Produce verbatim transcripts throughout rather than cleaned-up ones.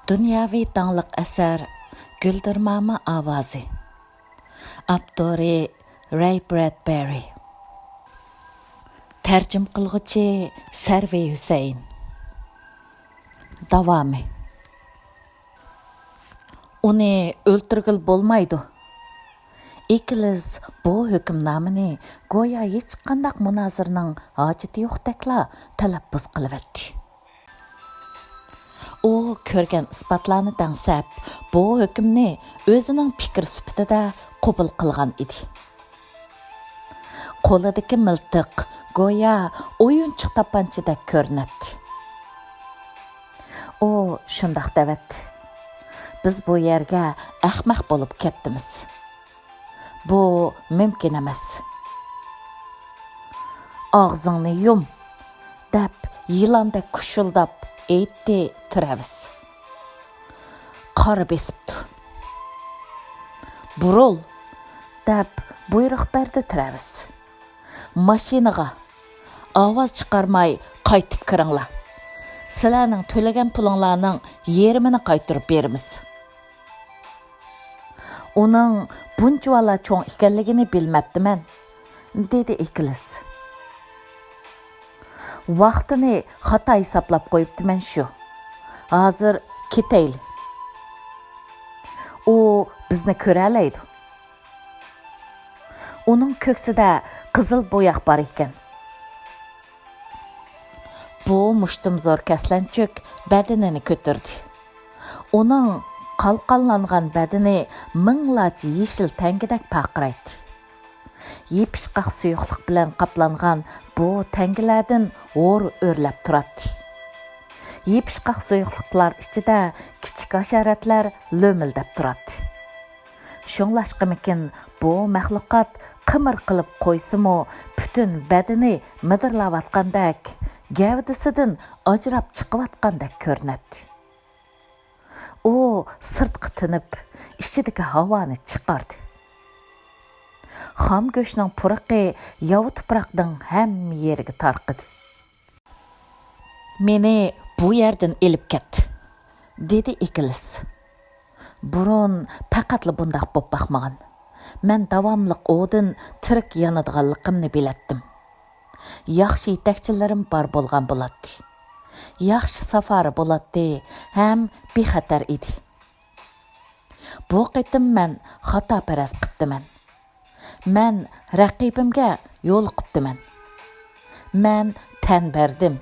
دۇنياۋى داڭلىق ئەسەر گۈلدۈرماما ئاۋازى. ئاپتورى رەي برەدبېرى. تەرجىمە قىلغۇچى سەرۋى ھۈسەيىن. داۋامى. ئۇنى ئۆلتۈرگىلى بولمايدۇ. ئېكلىس بۇ ھۆكۈمنامىنى گويا ھېچقانداق مۇنازىرىنىڭ ھاجىتى يوقتەكلا تەلەپپۇز قىلىۋەتتى. ئۇ كۆرگەن ئىسپاتلارنى دەڭسەپ، بۇ ھۆكۈمنى ئۆزىنىڭ پىكرى سۈپىتىدە قوبۇل قىلغان ئىدى. قولىدىكى مىلتىق گويا ئويۇنچۇق تاپانچىدەك كۆرۈنەتتى. ئۇ شۇنداق دەۋەتتى: «بىز بۇ يەرگە ئەخمەق بولۇپ كەپتىمىز. بۇ مۇمكىن ئەمەس.» «ئاغزىڭنى يۇم!» دەپ، يىلاندەك كۇشۇلداپ ئېيتتى ترەۋىس. «قارا بېسىپتۇ.» «بۇرۇل!» دەپ بۇيرۇق بەردى ترەۋىس. «ماشىنىغا! ئاۋاز چىقارماي قايتىپ كىرىڭلار. سىلەرنىڭ تۆلىگەن پۇلۇڭلارنىڭ يېرىمىنى قايتۇرۇپ بېرىمىز.» «ئۇنىڭ بۇنچىۋالا چوڭ ئىكەنلىكىنى بىلمەپتىمەن»، دېدى ئېكلىس. «ۋاقتىنى خاتا ھېسابلاپ قويۇپتىمەن شۇ. ھازىر كېتەيلى. ئۇ بىزنى كۆرەلەيدۇ.» ئۇنىڭ كۆكسىدە قىزىل بوياق بار ئىكەن. بۇ مۇشتۇمزور كەسلەنچۈك بەدىنىنى كۆتۈردى. ئۇنىڭ قالقانلانغان بەدىنى مىڭلارچە يېشىل تەڭگىدەك پارقىرايتتى. يېپىشقاق سۇيۇقلۇق بىلەن قاپلانغان بۇ تەڭگىلەردىن ھور ئۆرلەپ تۇراتتى. يېپىشقاق سۇيۇقلۇقلار ئىچىدە كىچىك ھاشاراتلار لۆمۈلدەپ تۇراتتى. شۇڭلاشقىمىكىن، بۇ مەخلۇقات قىمىر قىلىپ قويسىمۇ، پۈتۈن بەدىنى مىدىرلاۋاتقاندەك، گەۋدىسىدىن ئاجراپ چىقىۋاتقاندەك كۆرۈنەتتى. ئۇ سىرتقا تېنىپ، ئىچىدىكى ھاۋانى چىقاردى. خام گۆشنىڭ پۇرىقى ياۋا تۇپراقنىڭ ھەممە يېرىگە تارقىدى. «مېنى بۇ يەردىن ئېلىپ كەت»، دېدى ئېكلىس. بۇرۇن پەقەتلا بۇنداق بوپ باقمىغان. مەن داۋاملىق ئۇدىن تىرىك يانىدىغانلىقىمنى بىلەتتىم. ياخشى يېتەكچىلىرىم بار بولغان بولاتتى. ياخشى سافارى بولاتتى ھەم بىخەتەر ئىدى. بۇ قېتىم مەن خاتا پەرەز قىپتىمەن. مەن رەقىبىمگە يولۇقۇپتىمەن. مەن تەن بەردىم.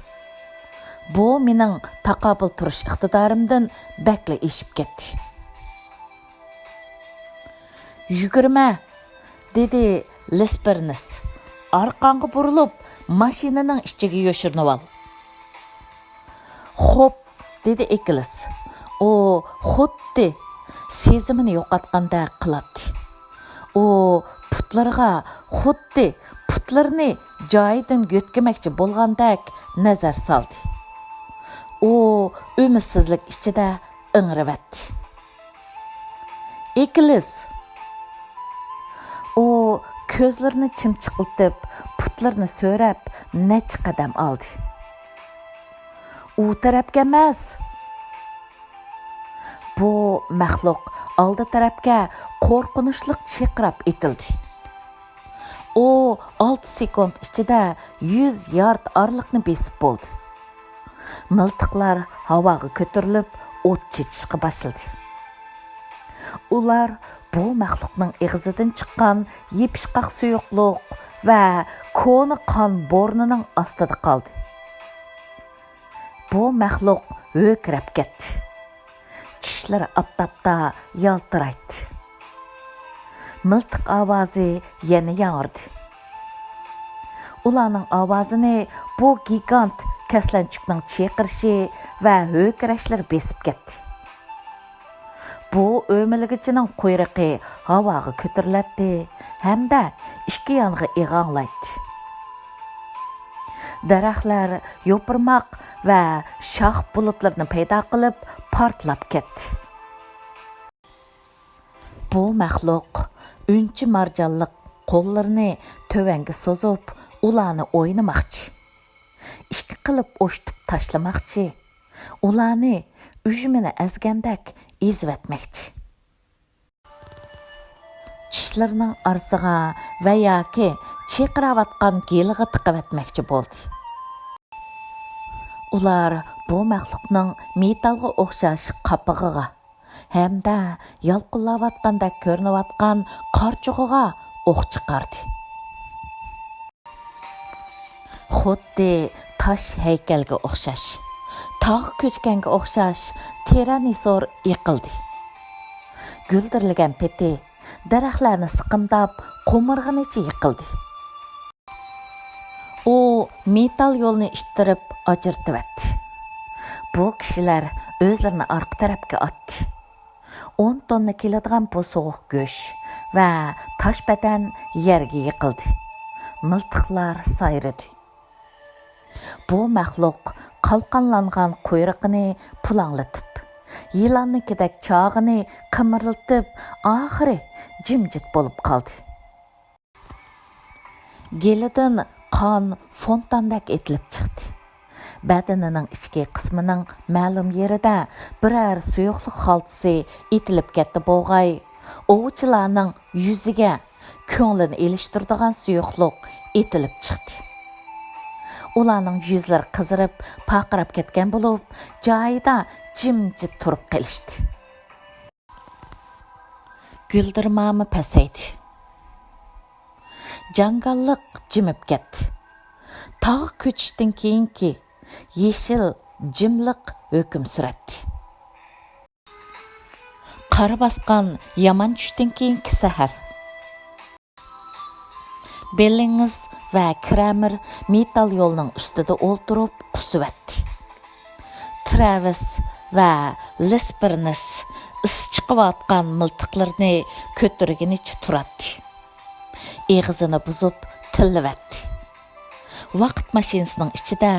بۇ مېنىڭ تاقابىل تۇرۇش ئىقتىدارىمدىن بەكلا ئېشىپ كەتتى. «يۈگۈرمە!» دېدى لىسبېرنىس. «ئارقاڭغا بۇرۇلۇپ، ماشىنىنىڭ ئىچىگە يوشۇرۇنۇۋال.» «خوپ!» دېدى ئېكلىس. ئۇ خۇددى سېزىمىنى يوقاتقاندەك قىلاتتى. ئۇ پۇتلىرىغا خۇددى پۇتلىرىنى جايىدىن يۆتكىمەكچى بولغاندەك نەزەر سالدى. ئۇ ئۈمىدسىزلىك ئىچىدە ئىڭرىۋەتتى. «ئېكلىس!» ئۇ كۆزلىرىنى چىمچىقلىتىپ، پۇتلىرىنى سۆرەپ نەچچە قەدەم ئالدى. «ئۇ تەرەپكە ئەمەس!» بۇ مەخلۇق ئالدى تەرەپكە قورقۇنچلۇق چىرقىراپ ئېتىلدى. ئۇ ئالتە سېكۇنت ئىچىدە يۈز يارد ئارىلىقنى بېسىپ بولدى. مىلتىقلار ھاۋاغا كۆتۈرۈلۈپ، ئوت چېچىشقا باشلىدى. ئۇلار بۇ مەخلۇقنىڭ ئېغىزىدىن چىققان يېپىشقاق سۇيۇقلۇق ۋە كونا قان بورنىنىڭ ئاستىدا قالدى. بۇ مەخلۇق ھۆركىرەپ كەتتى. چىشلىرى ئاپتاپتا يالتىرايتتى. مىلتىق ئاۋازى يەنە ياڭرىدى. ئۇلارنىڭ ئاۋازىنى بۇ گىگانت كەسلەنچۈكنىڭ چىرقىرىشى ۋە ھۆركىرەشلىرى بېسىپ كەتتى. بۇ ئۆمىلىگۈچىنىڭ قۇيرۇقى ھاۋاغا كۆتۈرۈلەتتى ھەمدە ئىككى يانغا ئىغاڭلايتتى. دەرەخلەر يوپۇرماق ۋە شاخ بۇلۇتلىرىنى پەيدا قىلىپ، پارتلاپ كەتتى. بۇ مەخلۇق ئۈنچە مارجانلىق قوللىرىنى تۆۋەنگە سوزۇپ، ئۇلارنى ئوينىماقچى. ئىككى قىلىپ ئوشتۇپ تاشلىماقچى. ئۇلارنى ئۈجمىنى ئەزگەندەك ئېزىۋەتمەكچى. چىشلىرىنىڭ ئارىسىغا ۋە ياكى چىرقىراۋاتقان گېلىغا تىقىۋەتمەكچى بولدى. ئۇلار بۇ مەخلۇقنىڭ مېتالغا ئوخشاش قاپىقىغا ھەمدە يالقۇنلاۋاتقاندەك كۆرۈنۈۋاتقان قارچۇغىغا ئوق چىقاردى. خۇددى تاش ھەيكەلگە ئوخشاش، تاغ كۆچكەنگە ئوخشاش تىرانوسور يىقىلدى. گۈلدۈرلىگەن پېتى دەرەخلەرنى سىقىمداپ قومۇرغىنىچە يىقىلدى. ئۇ مېتال يولنى ئىتتىرىپ ئاجرىتىۋەتتى. بۇ كىشىلەر ئۆزلىرىنى ئارقا تەرەپكە ئاتتى. ئون توننا كېلىدىغان بۇ سوغۇق گۆش ۋە تاش بەدەن يەرگە يىقىلدى. مىلتىقلار سايرىدى. بۇ مەخلۇق قالقانلانغان قۇيرۇقىنى پۇلاڭلىتىپ، يىلاننىڭكىدەك چاغىنى قىمىرلىتىپ، ئاخىرى جىمجىت بولۇپ قالدى. گېلىدىن قان فونتاندەك ئېتىلىپ چىقتى. بەدىنىنىڭ ئىچكى قىسمىنىڭ مەلۇم يېرىدە بىرەر سۇيۇقلۇق خالتىسى ئېتىلىپ كەتتى بولغاي، ئوۋچىلارنىڭ يۈزىگە كۆڭلىنى ئېلىشتۇرىدىغان سۇيۇقلۇق ئېتىلىپ چىقتى. ئۇلارنىڭ يۈزلىرى قىزىرىپ، پارقىراپ كەتكەن بولۇپ، جايىدا جىمجىت تۇرۇپ قېلىشتى. گۈلدۈرمامۇ پەسەيدى. جاڭگاللىق جىمىپ كەتتى. تاغ كۆچۈشتىن كېيىنكى يېشىل جىملىق ھۆكۈم سۈرەتتى. قار باسقان يامان چۈشتىن كېيىنكى سەھەر. بىللىڭىز ۋە كرامېر مېتال يولنىڭ ئۈستىدە ئولتۇرۇپ قۇسۇۋەتتى. ترېۋىس ۋە لىسبېرنىس ئىس چىقىۋاتقان مىلتىقلىرىنى كۆتۈرگىنىچە تۇراتتى. ئېغىزىنى بۇزۇپ تىللىۋەتتى. ۋاقىت ماشىنىسىنىڭ ئىچىدە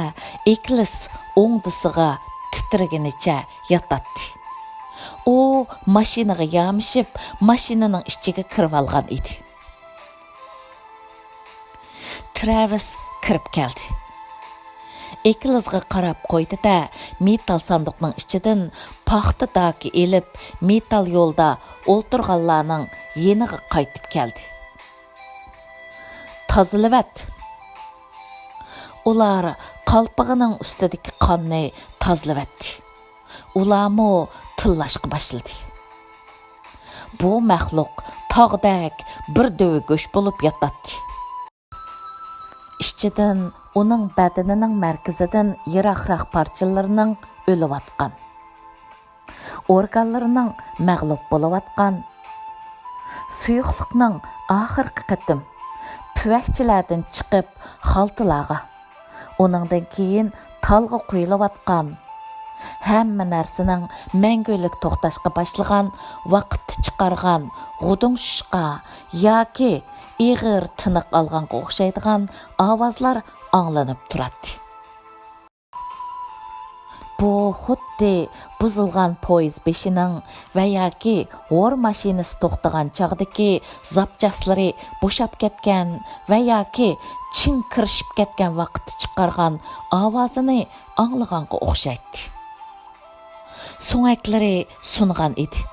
ئېكلىس ئوڭدىسىغا تىترىگىنىچە ياتاتتى. ئۇ ماشىنىغا يامىشىپ، ماشىنىنىڭ ئىچىگە كىرىۋالغان ئىدى. ترېۋىس كىرىپ كەلدى. ئېكلىسقا قاراپ قويدى-دە، مېتال ساندۇقنىڭ ئىچىدىن پاختا داكا ئېلىپ، مېتال يولدا ئولتۇرغانلارنىڭ يېنىغا قايتىپ كەلدى. تازىلىۋەت! ئۇلار قالپىقىنىڭ ئۈستىدىكى قاننى تازىلىۋەتتى. ئۇلارمۇ تىللاشقا باشلىدى. بۇ مەخلۇق تاغدەك بىر دۆۋە گۆش بولۇپ ياتاتتى. ئىچىدىن ئۇنىڭ بەدىنىنىڭ مەركىزىدىن يىراقراق پارچىلىرىنىڭ ئۆلۈۋاتقان، ئورگانلىرىنىڭ مەغلۇپ بولۇۋاتقان، سۇيۇقلۇقنىڭ ئاخىرقى قېتىم پۈۋەكچىلەردىن چىقىپ خالتىلارغا، ئۇنىڭدىن كېيىن تالغا قۇيۇلۇۋاتقان، ھەممە نەرسىنىڭ مەڭگۈلۈك توختاشقا باشلىغان ۋاقىتتا چىقارغان غۇدۇڭشۇشقا ياكى ئېغىر تىنىق ئالغانغا ئوخشايدىغان ئاۋازلار ئاڭلىنىپ تۇراتتى. بۇ خۇددى بۇزۇلغان پويىز بېشىنىڭ ۋە ياكى ھور ماشىنىسى توختىغان چاغدىكى زاپچاسلىرى بوشاپ كەتكەن ۋە ياكى چىڭ كىرىشىپ كەتكەن ۋاقىتتا چىقارغان ئاۋازىنى ئاڭلىغانغا ئوخشايتتى. سۆڭەكلىرى سۇنغان ئىدى.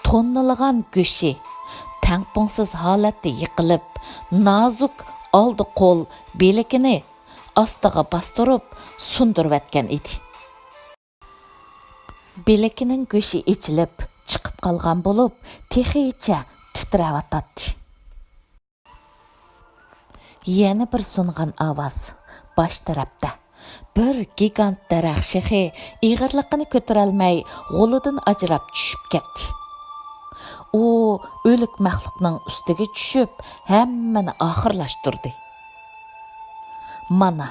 توننىلىغان گۆشى تەڭپۇڭسىز ھالەتتە يىقىلىپ، نازۇك ئالدى قول بىلىكىنى ئاستىغا باستۇرۇپ سۇندۇرۇۋەتكەن ئىدى. بىلىكىنىڭ گۆشى ئېچىلىپ چىقىپ قالغان بولۇپ، تېخىچە تىترەۋاتاتتى. يەنە بىر سۇنغان ئاۋاز باش تەرەپتە. بىر گىگانت دەرەخ شېخى ئېغىرلىقىنى كۆتۈرەلمەي، غولىدىن ئاجراپ چۈشۈپ كەتتى. ئۇ ئۆلۈك مەخلۇقنىڭ ئۈستىگە چۈشۈپ، ھەممىنى ئاخىرلاشتۇردى. مانا،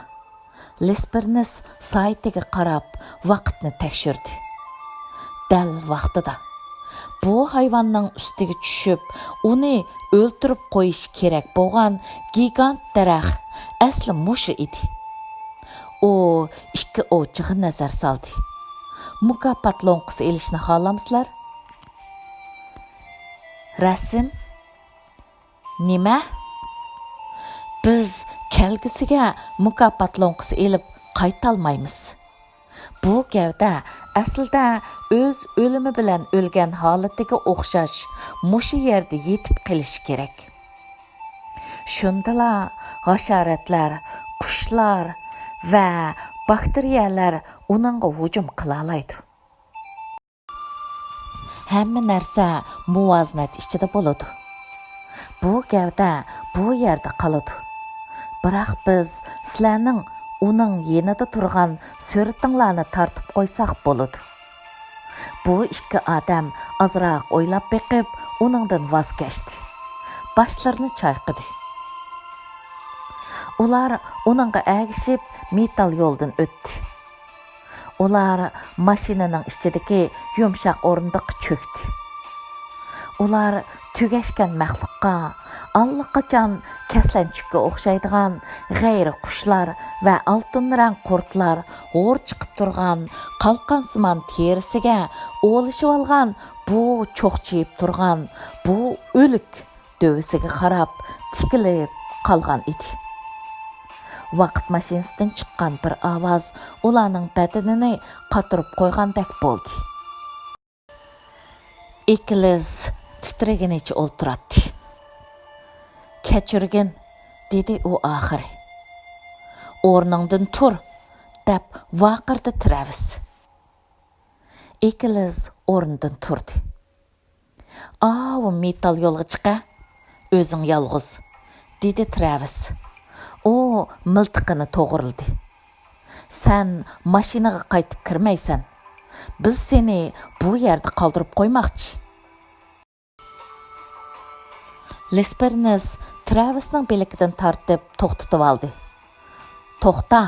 لېسپېرنس سائىتىگە قاراپ ۋاقىتنى تەكشۈردى. دەل ۋاقتىدا. بۇ ھايۋاننىڭ ئۈستىگە چۈشۈپ، ئۇنى ئۆلتۈرۈپ قويۇش كېرەك بولغان گىگانت دەرەخ ئەسلى مۇشۇ ئىدى. ئۇ ئىككى ئوۋچىغا نەزەر سالدى. مۇكاپات لوڭقىسى ئېلىشنى خالامسىلەر؟ رەسىم. نېمە؟ بىز كەلگۈسىگە مۇكاپات لوڭقىسى ئېلىپ قايتالمايمىز. بۇ گەۋدە ئەسلىدە ئۆز ئۆلۈمى بىلەن ئۆلگەن ھالىتىگە ئوخشاش مۇشۇ يەردە يېتىپ قېلىشى كېرەك. شۇندىلا ھاشاراتلار، قۇشلار ۋە باكتېرىيەلەر ئۇنىڭغا ھۇجۇم قىلالايدۇ. ھەممە نەرسە مۇۋازىنەت ئىچىدە بولىدۇ. بۇ گەۋدە بۇ يەردە قالىدۇ. بىراق بىز سىلەرنىڭ ئۇنىڭ يېنىدا تۇرغان سۈرىتىڭلارنى تارتىپ قويساق بولىدۇ. بۇ ئىككى ئادەم ئازراق ئويلاپ بېقىپ، ئۇنىڭدىن ۋاز كەچتى. باشلىرىنى چايقىدى. ئۇلار ئۇنىڭغا ئەگىشىپ مېتال يولدىن ئۆتتى. ئۇلار ماشىنىنىڭ ئىچىدىكى يۇمشاق ئورۇندۇققا چۆكتى. ئۇلار تۈگەشكەن مەخلۇققا، ئاللىقاچان كەسلەنچۈككە ئوخشايدىغان غەيرىي قۇشلار ۋە ئالتۇن رەڭ قۇرتلار ھور چىقىپ تۇرغان قالقانسىمان تېرىسىگە ئولىشىۋالغان بۇ چوقچىيىپ تۇرغان بۇ ئۆلۈك دۆۋىسىگە قاراپ تىكىلىپ قالغان ئىدى. ۋاقىت ماشىنىسىدىن چىققان بىر ئاۋاز ئۇلارنىڭ بەدىنىنى قاتۇرۇپ قويغاندەك بولدى. ئېكلىز تىترىگىنىچە ئولتۇراتتى. «كەچۈرگىن»، دېدى ئۇ ئاخىرى. «ئورنۇڭدىن تۇر!» دەپ ۋارقىرىدى ترەۋىس. ئېكلىز ئورنىدىن تۇردى. «ئاۋۇ مېتال يولغا چىقە، ئۆزۈڭ يالغۇز»، دېدى ترەۋىس. ئۇ مىلتىقىنى توغرىلىدى. «سەن ماشىنىغا قايتىپ كىرمەيسەن. بىز سېنى بۇ يەردە قالدۇرۇپ قويماقچى.» لېسپېرنس ترەۋىسنىڭ بىلىكىدىن تارتىپ توختىتىۋالدى. «توختا!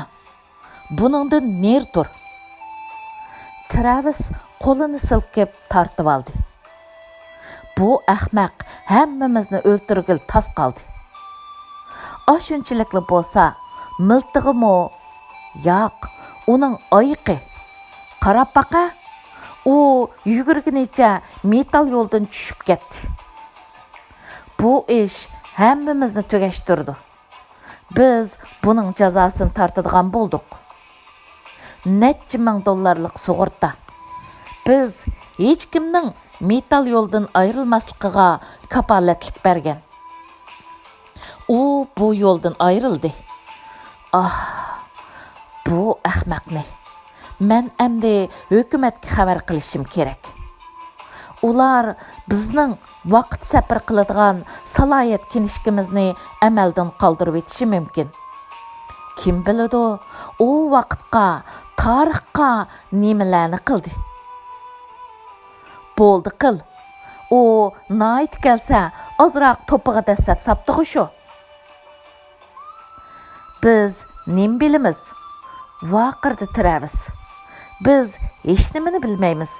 بۇنىڭدىن نېرى تۇر!» ترەۋىس قولىنى سىلكىپ تارتىۋالدى. «بۇ ئەخمەق ھەممىمىزنى ئۆلتۈرگىلى تاس قالدى. ئاشۇنچىلىكلا بولسا، مىلتىقىمۇ، ياق، ئۇنىڭ ئايىقى. قاراپ باقە، ئۇ يۈگۈرگىنىچە مېتال يولدىن چۈشۈپ كەتتى. بۇ ئىش ھەممىمىزنى تۈگەشتۈرىدۇ. بىز بۇنىڭ جازاسىنى تارتىدىغان بولدۇق. نەچچە مىڭ دوللارلىق سۇغۇرتا. بىز ھېچكىمنىڭ مېتال يولدىن ئايرىلماسلىقىغا كاپالەتلىك بەرگەن. ئۇ بۇ يولدىن ئايرىلدى. ئاھ، بۇ ئەخمەقنى! مەن ئەمدى ھۆكۈمەتكە خەۋەر قىلىشىم كېرەك. ئۇلار بىزنىڭ ۋاقىت سەپىرى قىلىدىغان سالاھىيەت كىنىشكىمىزنى ئەمەلدىن قالدۇرۇۋېتىشى مۇمكىن. كىم بىلىدۇ، ئۇ ۋاقىتقا، تارىخقا نېمىلەرنى قىلدى. بولدى قىل. ئۇ ناھايىتى كەلسە، ئازراق توپىغا دەسسەپ ساپتىغۇ شۇ. بىز نېمە بىلىمىز؟ ۋارقىرىدى ترەۋىس. بىز ھېچنېمىنى بىلمەيمىز.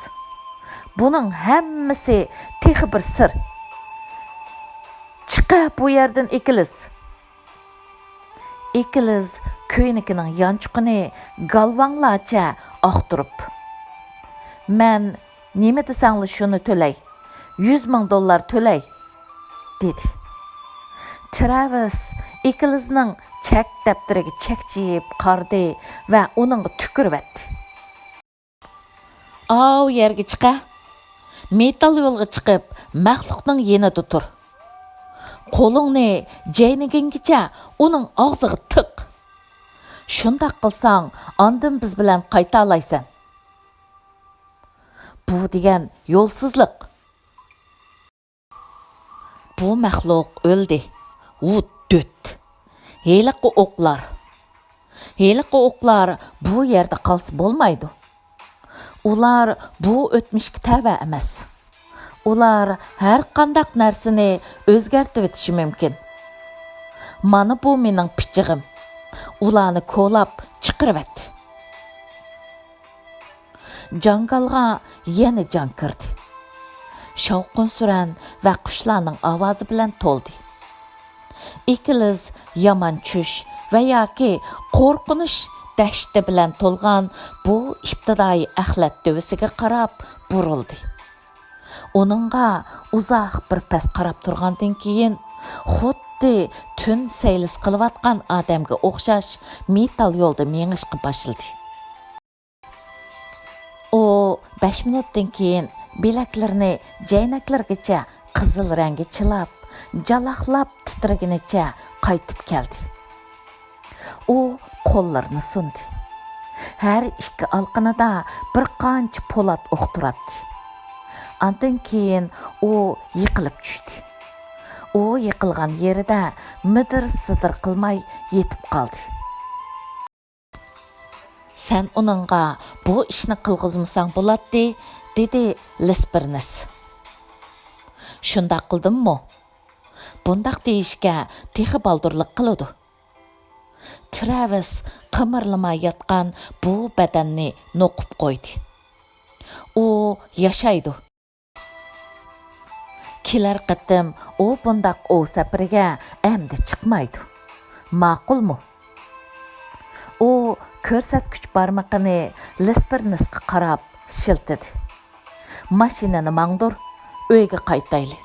بۇنىڭ ھەممىسى تېخى بىر سىر. چىقە بۇ يەردىن، ئېكىلىس! ئېكىلىس كۆينىكىنىڭ يانچۇقىنى گالۋاڭلارچە ئاختۇرۇپ، مەن نېمە دېسەڭلار شۇنى تۆلەي، يۈز مىڭ دوللار تۆلەي، دېدى. ترەۋىس ئېكىلىسنىڭ چەك دەپتىرىگە چەكچىيىپ قارىدى ۋە ئۇنىڭغا تۈكۈرۈۋەتتى. ئاۋۇ يەرگە چىقە، مېتال يولغا چىقىپ، مەخلۇقنىڭ يېنىدا تۇر. قولۇڭنى جەينىگىنگىچە ئۇنىڭ ئاغزىغا تىق. شۇنداق قىلساڭ، ئاندىن بىز بىلەن قايتالايسەن. بۇ دېگەن يولسىزلىق. بۇ مەخلۇق ئۆلدى. ۋۇت-دۈت. ھېلىقى ئوقلار. ھېلىقى ئوقلار بۇ يەردە قالسا بولمايدۇ. ئۇلار بۇ ئۆتمۈشكە تەۋە ئەمەس. ئۇلار ھەر قانداق نەرسىنى ئۆزگەرتىۋېتىشى مۇمكىن. مانا بۇ مېنىڭ پىچىقىم. ئۇلارنى كولاپ چىقىرىۋەت. جاڭگالغا يەنە جان كىردى. شاۋقۇن-سۈرەن ۋە قۇشلارنىڭ ئاۋازى بىلەن تولدى. ئېكىلىز يامان چۈش ۋە ياكى قورقۇنچ دەھشىتى بىلەن تولغان بۇ ئىپتىدائىي ئەخلەت دۆۋىسىگە قاراپ بۇرۇلدى. ئۇنىڭغا ئۇزاق بىر پەس قاراپ تۇرغاندىن كېيىن، خۇددى تۈن سەيلىسى قىلىۋاتقان ئادەمگە ئوخشاش مېتال يولدا مېڭىشقا باشلىدى. بەش مىنۇتتىن كېيىن بىلەكلىرىنى جەينەكلىرىگىچە قىزىل رەڭگە چىلاپ، جالاقلاپ تىترىگىنىچە قايتىپ كەلدى. ئۇ قوللىرىنى سۇندى. ھەر ئىككى ئالىقىنىدا بىر قانچە پولات ئوق تۇراتتى. ئاندىن كېيىن ئۇ يىقىلىپ چۈشتى. ئۇ يىقىلغان يېرىدە مىدىر-سىدىر قىلماي يېتىپ قالدى. سەن ئۇنىڭغا بۇ ئىشنى قىلغۇزمىساڭ بولاتتى، دېدى لىسبىرنىس. شۇنداق قىلدىممۇ؟ بۇنداق دېيىشكە تېخى بالدۇرلۇق قىلىدۇ. تىرەۋىس قىمىرلىماي ياتقان بۇ بەدەننى نوقۇپ قويدى. ئۇ ياشايدۇ. كېلەر قېتىم ئۇ بۇنداق ئوۋ سەپىرىگە ئەمدى چىقمايدۇ. ماقۇلمۇ؟ ئۇ كۆرسەتكۈچ بارمىقىنى لىسبىرنىسقا قاراپ شىلتىدى. ماشىنىنى ماڭدۇر، ئۆيگە قايتايلى.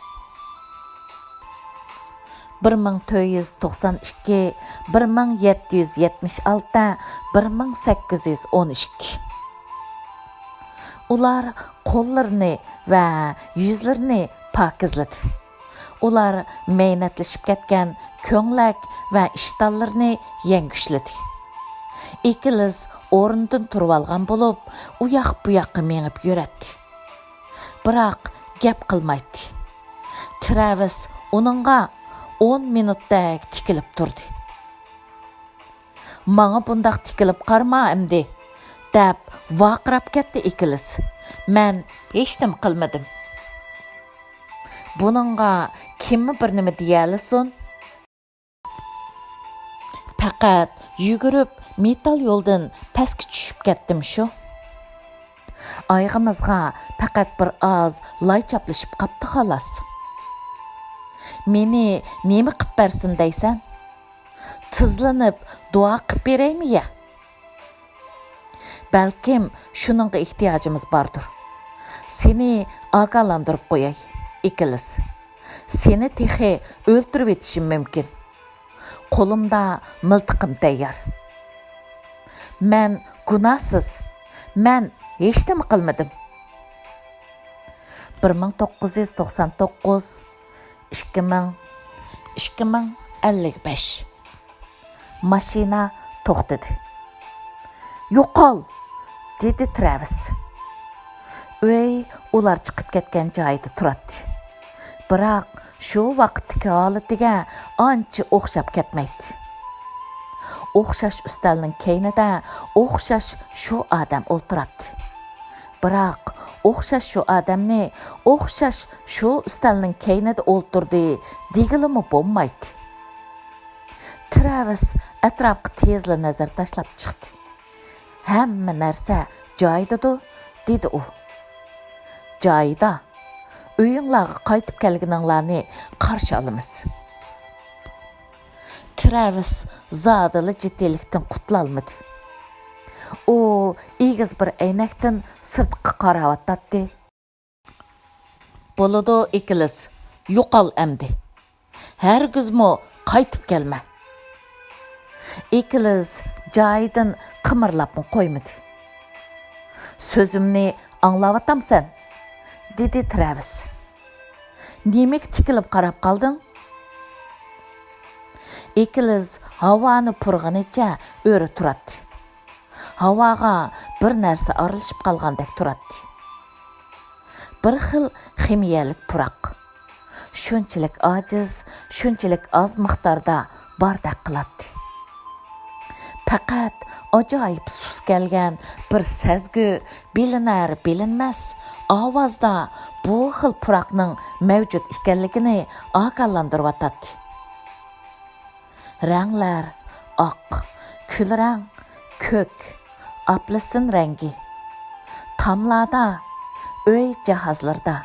بىر مىڭ تۆت يۈز توقسان ئىككى، بىر مىڭ يەتتە يۈز يەتمىش ئالتە، بىر مىڭ سەككىز يۈز ئون ئىككى. ئۇلار قوللىرىنى ۋە يۈزلىرىنى پاكىزلىدى. ئۇلار مەينەتلىشىپ كەتكەن كۆڭلەك ۋە ئىشتانلىرىنى يەڭگۈشلىدى. ئېكىلىس ئورنىدىن تۇرۇۋالغان بولۇپ، ئۇياق-بۇياققا مېڭىپ يۈرەتتى. بىراق گەپ قىلمايتتى. تىرەۋىس ئۇنىڭغا ئون مىنۇتتەك تىكىلىپ تۇردى. «ماڭا بۇنداق تىكىلىپ قارىما ئەمدى!» دەپ ۋارقىراپ كەتتى ئېكىلىس. «مەن ھېچنېمە قىلمىدىم.» «بۇنىڭغا كىممۇ بىر نېمە دېيەلىسۇن؟» «پەقەت يۈگۈرۈپ مېتال يولدىن پەسكە چۈشۈپ كەتتىم شۇ. ئايىغىمىزغا پەقەت بىر ئاز لاي چاپلىشىپ قاپتۇ خالاس. مېنى نېمە قىپ بەرسۇن دەيسەن؟ تىزلىنىپ دۇئا قىپ بېرەيمۇ يە؟ بەلكىم شۇنىڭغا ئېھتىياجىمىز باردۇر. سېنى ئاگاھلاندۇرۇپ قوياي، ئېكىلىس. سېنى تېخى ئۆلتۈرۈۋېتىشىم مۇمكىن. قولۇمدا مىلتىقىم تەييار. مەن گۇناھسىز. مەن ھېچنېمە قىلمىدىم.» بىر مىڭ توققۇز يۈز توقسان توققۇز، ئىككى مىڭ، ئىككى مىڭ ئەللىك بەش. ماشىنا توختىدى. «يوقال!» دېدى تىرەۋىس. ئۆي ئۇلار چىقىپ كەتكەن جايىدا تۇراتتى. بىراق شۇ ۋاقىتتىكى ھالىتىگە ئانچە ئوخشاپ كەتمەيتتى. ئوخشاش ئۈستەلنىڭ كەينىدە ئوخشاش شۇ ئادەم ئولتۇراتتى. بىراق ئوخشاش شۇ ئادەمنى ئوخشاش شۇ ئۈستەلنىڭ كەينىدە ئولتۇردى دېگىلىمۇ بولمايتتى. تىرەۋىس ئەتراپقا تېزلا نەزەر تاشلاپ چىقتى. «ھەممە نەرسە جايىدىدۇ؟» دېدى ئۇ. «جايىدا. ئۆيۈڭلارغا قايتىپ كەلگىنىڭلارنى قارشى ئالىمىز.» تىرەۋىس زادىلا جىددىيلىكتىن قۇتۇلالمىدى. ئۇ ئېگىز بىر ئەينەكتىن سىرتقا قاراۋاتاتتى. «بولىدۇ، ئېكىلىس، يوقال ئەمدى. ھەرگىزمۇ قايتىپ كەلمە.» ئېكىلىس جايىدىن قىمىرلاپمۇ قويمىدى. «سۆزۈمنى ئاڭلاۋاتامسەن؟» دېدى تىرەۋىس. «نېمىگە تىكىلىپ قاراپ قالدىڭ؟» ئېكىلىس ھاۋانى پۇرىغىنىچە ئۆرە تۇراتتى. ھاۋاغا بىر نەرسە ئارىلىشىپ قالغاندەك تۇراتتى. بىر خىل خىمىيەلىك پۇراق. شۇنچىلىك ئاجىز، شۇنچىلىك ئاز مىقداردا باردەك قىلاتتى. پەقەت ئاجايىپ سۇس كەلگەن بىر سەزگۈ، بىلىنەر-بىلىنمەس ئاۋازدا بۇ خىل پۇراقنىڭ مەۋجۇت ئىكەنلىكىنى ئاگاھلاندۇرۇۋاتاتتى. رەڭلەر ئاق، كۈلرەڭ، كۆك، ئاپېلسىن رەڭگى. تاملاردا، ئۆي جاھازلىرىدا،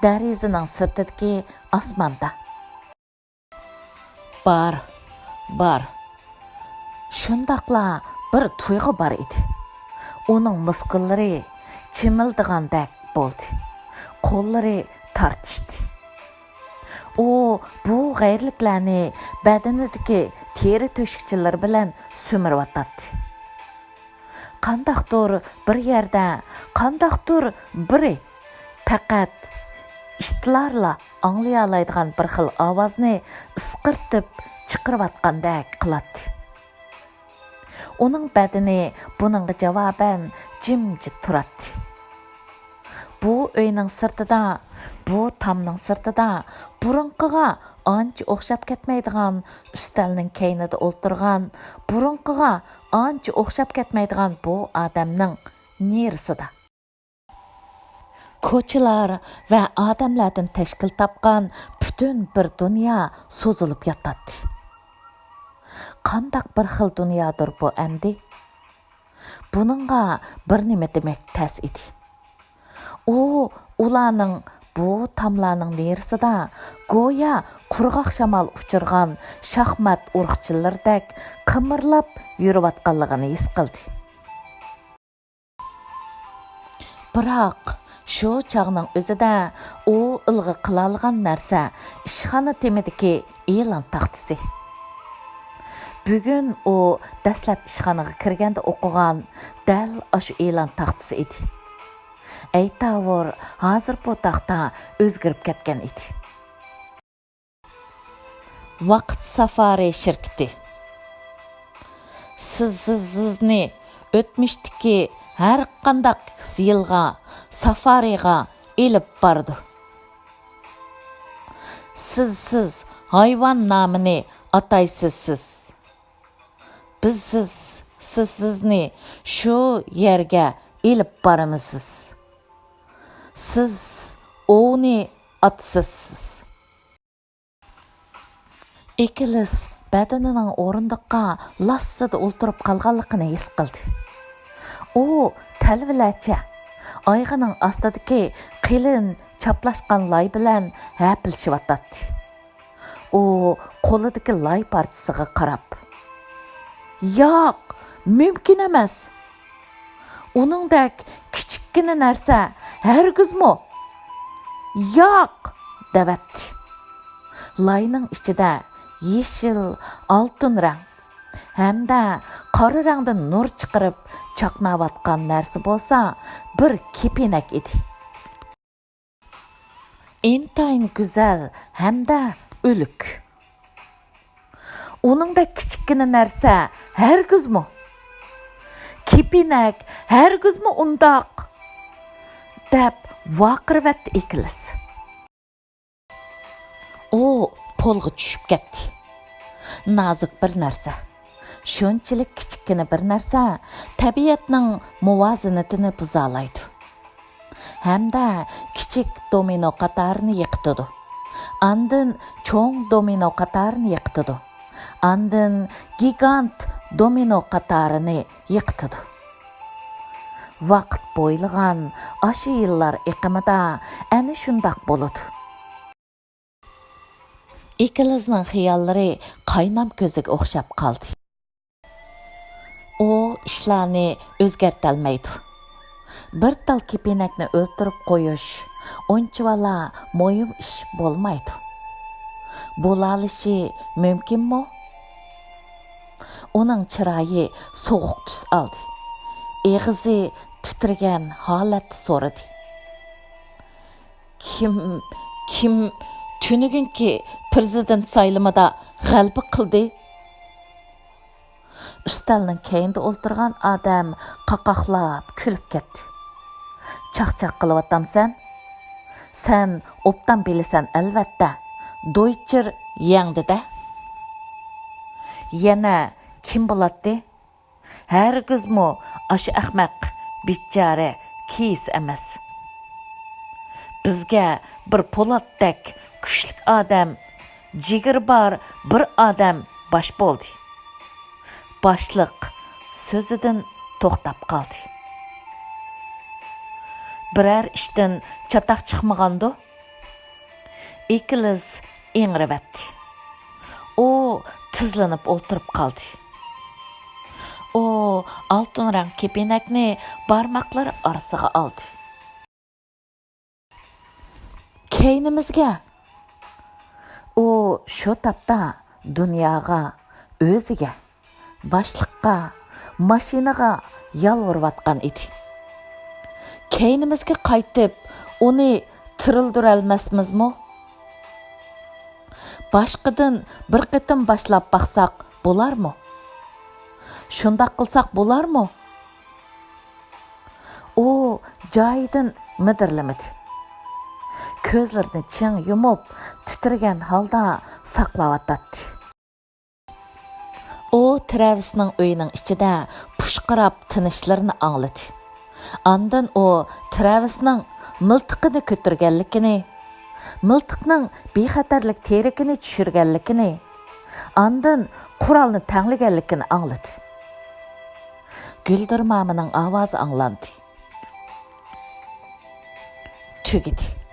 دېرىزىنىڭ سىرتىدىكى ئاسماندا. بار، بار. شۇنداقلا بىر تۇيغۇ بار ئىدى. ئۇنىڭ مۇسكۇللىرى چىمىلدىغاندەك بولدى. قوللىرى تارتىشتى. ئۇ بۇ غەيرىلىكلەرنى بەدىنىدىكى تېرە تۆشۈكچىلىرى بىلەن سۈمۈرۈۋاتاتتى. قانداقتۇر بىر يەردە، قانداقتۇر بىرى، پەقەت ئىتلارلا ئاڭلىيالايدىغان بىر خىل ئاۋازنى ئىسقىرتىپ چىقىرىۋاتقاندەك قىلاتتى. ئۇنىڭ بەدىنى بۇنىڭغا جاۋابەن جىمجىت تۇراتتى. بۇ ئۆينىڭ سىرتىدا، بۇ تامنىڭ سىرتىدا بۇرۇنقىغا ئانچە ئوخشاپ كەتمەيدىغان ئۈستەلنىڭ كەينىدە ئولتۇرغان، بۇرۇنقىغا ئانچە ئوخشاپ كەتمەيدىغان بۇ ئادەمنىڭ نېرىسىدا. كوچىلار ۋە ئادەملەردىن تەشكىل تاپقان پۈتۈن بىر دۇنيا سوزۇلۇپ ياتاتتى. قانداق بىر خىل دۇنيادۇر بۇ ئەمدى؟ بۇنىڭغا بىر نېمە دېمەك تەس ئىدى. ئۇ ئۇلارنىڭ بۇ تاملارنىڭ نېرىسىدا گويا قۇرغاق شامال ئۇچۇرغان شاھمات ئۇرۇقچىلىرىدەك قىمىرلاپ يۈرۈۋاتقانلىقىنى ھېس قىلدى. بىراق، شۇ چاغنىڭ ئۆزىدە ئۇ ئىلغا قىلالىغان نەرسە ئىشخانا تېمىدىكى ئېلان تاختىسى. بۈگۈن ئۇ دەسلەپ ئىشخانىغا كىرگەندە ئوقۇغان دەل ئاشۇ ئېلان تاختىسى ئىدى. ئەيتاۋۇر، ھازىر بۇ تاختا ئۆزگىرىپ كەتكەن ئىدى. ۋاقىت سافارى شىركىتى. سىز، سىز، سىزنى ئۆتمۈشتىكى ھەر قانداق يىلغا سافارىغا ئېلىپ بارىدۇ. سىز، سىز ھايۋان نامىنى ئاتايسىز سىز. بىز، سىز، سىز، سىزنى شۇ يەرگە ئېلىپ بارىمىز. سىز ئوۋنى ئاتىسىز. ئېكىلىس بەدىنىنىڭ ئورۇندۇققا لاسسىدە ئولتۇرۇپ قالغانلىقىنى ھېس قىلدى. ئۇ تەلۋىلەرچە ئايىغىنىڭ ئاستىدىكى قېلىن چاپلاشقان لاي بىلەن ھەپىلىشىۋاتاتتى. ئۇ قولىدىكى لاي پارچىسىغا قاراپ، «ياق، مۇمكىن ئەمەس! ئۇنىڭدەك كىچىككىنە نەرسە ھەرگىزمۇ، ياق!» دەۋەتتى. لاينىڭ ئىچىدە يېشىل، ئالتۇن رەڭ ھەمدە قارا رەڭدىن نۇر چىقىرىپ چاقناۋاتقان نەرسە بولسا بىر كېپىنەك ئىدى. ئىنتايىن گۈزەل ھەمدە ئۆلۈك. «ئۇنىڭدەك كىچىككىنە نەرسە ھەرگىزمۇ! كېپىنەك ھەرگىزمۇ ئۇنداق!» دەپ ۋارقىرىۋەتتى ئېكىلىس. ئۇ پولغا چۈشۈپ كەتتى. نازۇك بىر نەرسە. شۇنچىلىك كىچىككىنە بىر نەرسە تەبىئەتنىڭ مۇۋازىنىتىنى بۇزالايدۇ. ھەمدە كىچىك دومىنو قاتارىنى يىقىتىدۇ. ئاندىن چوڭ دومىنو قاتارىنى يىقىتىدۇ. ئاندىن گىگانت دومىنو قاتارىنى يىقىتىدۇ. ۋاقىت بويلىغان ئاشۇ يىللار ئېقىمىدا ئەنە شۇنداق بولىدۇ. ئېكىلىزنىڭ خىياللىرى قاينام كۆزىگە ئوخشاپ قالدى. ئۇ ئىشلارنى ئۆزگەرتەلمەيدۇ. بىر تال كېپىنەكنى ئۆلتۈرۈپ قويۇش ئۇنچىۋالا مۇھىم ئىش بولمايدۇ. بولالىشى مۇمكىنمۇ؟ ئۇنىڭ چىرايى سوغۇق تۈس ئالدى. ئېغىزى تىترىگەن ھالەتتە سورىدى. كىم، كىم تۈنۈگۈنكى پىرېزىدېنت سايلىمىدا غەلىبە قىلدى؟ ئۈستەلنىڭ كەينىدە ئولتۇرغان ئادەم قاقاقلاپ كۈلۈپ كەتتى. چاقچاق قىلىۋاتامسەن؟ سەن ئوبدان بىلىسەن ئەلۋەتتە، دويچېر يەڭدى-دە. يەنە كىم بولاتتى؟ ھەرگىزمۇ ئاشۇ ئەخمەق بىچارە كېيس ئەمەس. بىزگە بىر پولاتتەك كۈچلۈك ئادەم، جىگىرى بار بىر ئادەم باش بولدى. باشلىق سۆزىدىن توختاپ قالدى. بىرەر ئىشتىن چاتاق چىقمىغاندۇ؟ ئېكىلىز ئىڭرىۋەتتى. ئۇ تىزلىنىپ ئولتۇرۇپ قالدى. ئۇ ئالتۇن رەڭ كېپىنەكنى بارماقلىرى ئارىسىغا ئالدى. كەينىمىزگە! ئۇ شۇ تاپتا دۇنياغا، ئۆزىگە، باشلىققا، ماشىنىغا يالۋۇرۇۋاتقان ئىدى. كەينىمىزگە قايتىپ، ئۇنى تىرىلدۈرەلمەسمىزمۇ؟ باشقىدىن بىر قېتىم باشلاپ باقساق بولارمۇ؟ شۇنداق قىلساق بولارمۇ؟ ئۇ جايىدىن مىدىرلىمىدى. كۆزلىرىنى چىڭ يۇمۇپ، تىترىگەن ھالدا ساقلاۋاتاتتى. ئۇ ترەۋىسنىڭ ئۆيىنىڭ ئىچىدە پۇشقىراپ تىنىشلىرىنى ئاڭلىدى. ئاندىن ئۇ ترەۋىسنىڭ مىلتىقىنى كۆتۈرگەنلىكىنى، مىلتىقنىڭ بىخەتەرلىك تېرىكىنى چۈشۈرگەنلىكىنى، ئاندىن قورالنى تەڭلىگەنلىكىنى ئاڭلىدى. گۈلدۈرمامىنىڭ ئاۋازى ئاڭلاندى. تۈگىدى.